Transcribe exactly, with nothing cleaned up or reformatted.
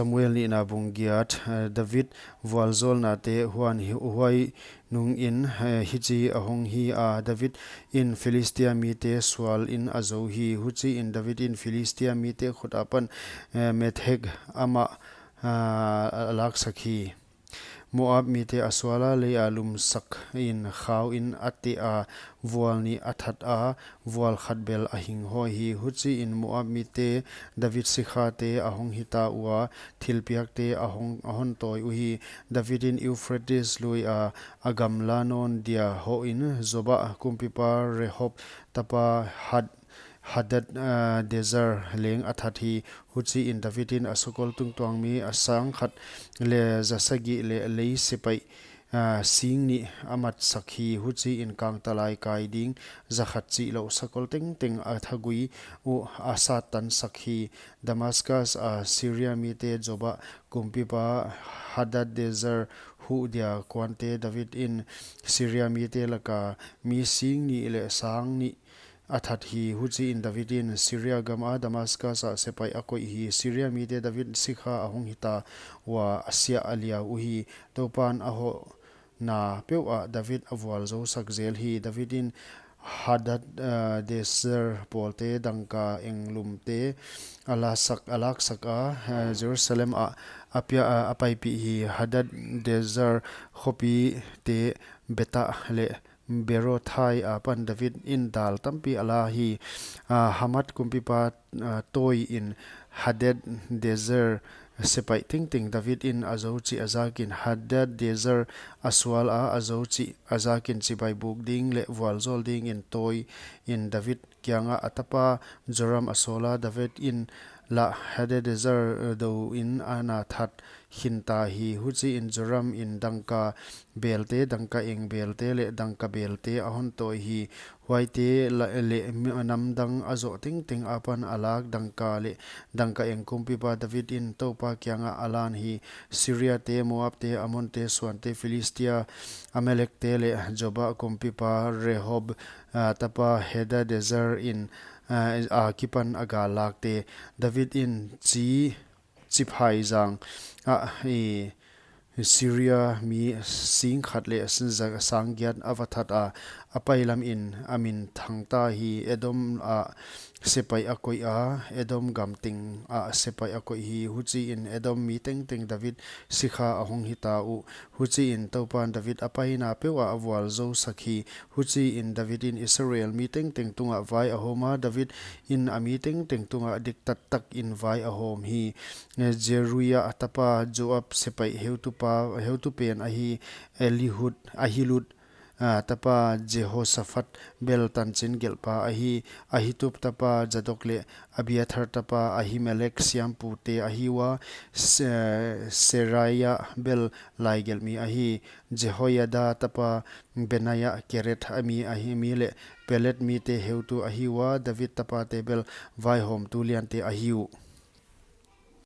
Samuel nihna bung giat. Eh, David vualzawlnate. Huan hi-, huai nungin, eh, hichi ahong hi a, David in Philistia mite sualin azou hi. Huchiin David in Philistia mite khut apan, eh, Metheg amah, ah, alaksak hi. Moab mite asuala, leia lumsakin khauin ate a, vual nih athat a, vual khat bel ahing hawi hi. Huchiin Moab mite David sikhate ahong hita ua, thilpiakte ahong, ahon tawi uhi. David in Euphrates luia agamla nawn dia hoin Zobah kumpipa Rehob tapa Had Hadad, ah, Dezer leng athat hi. Huchiin David in asakol tungtuang mi asang khat leh zasagih leh lei sepaih, ah, sing nih amatsak hi. Huchiin kangtalai kai ding zakhat chihlouh sakol tengteng athagui uh asattansak hi. Damaskas a Syria mite Zobah kumpipa Hadad Dezer huh dia kuante David in Syria mite laka mi sing nih leh sang nih athat hi. Huchiin David in Syria gama Damaskas a sepaih akoih hi. Syria mite David sikha ahong hita ua, asia aliau uhi. Toupan ahohna peuh ah David avualzou sak zel hi. David in Hadad, ah, Dezer pawlte dangka englumte alasak, alaksak a, ah, Jerusalem ah apia, ah, apaipih hi. Hadad Dezer khopite Betah leh Berothai apan David in dal tampi ala hi. Ah, Hamath kumpipa, ah, Toi in Hadad Dezer sepaih tengteng David in azou chih azakin Hadad Dezer asual a, azou chih azakin chibai buk ding leh vualzawl dingin Toi in David kianga atapa Joram asawla, David in lah Hadad Dezer douin ana that khinta hi. Huchiin Joram in dangka belte, dangka eng belte leh dangka belte ahon tawi hi. Huaite la-, leh mi-, namdang azoh tengteng apan alak dangka leh dangka eng kumpipa David in Toupa kianga alan hi. Syria te, Moab te, Ammon te, suante, Philistia, Amalek te leh Zobah kumpipa Rehob, ah, tapa Hadad Dezer in, ah, akipan agallakte. David in chi chiphai zang ah, i, Syria mi sing khat leh s-, za-, sang giat ava that a, apailamin amin thangta hi. Edom ah sepaih akoih a, Edom gam tengah sepaih akoih hi. Huchiin Edom mi tengteng David sikha ahong hita uh. Huchiin Toupan David apaina peuh ah avualzou sak hi. Huchiin David in Israel mi tengteng tungah vai ahawm a, David in a mi tengteng tungah diktattak in vai ahawm hi. Zeruia tapa Joab sepaih heutupa, heutu pen ahi. Elihud, Ahilud, ah, tapa Jehoshaphat bel tanchin gelhpa ahi. Ahitub tapa Zadok leh Abiathar tapa Ahimelek siampute ahi ua. Se-, Seraia bel laigelhmi ahi. Jehoiada tapa Benaia Kereth a mi ahi, mi leh Pelet mite heutu ahi ua. David tapate bel vaihawmtu liante ahi uh.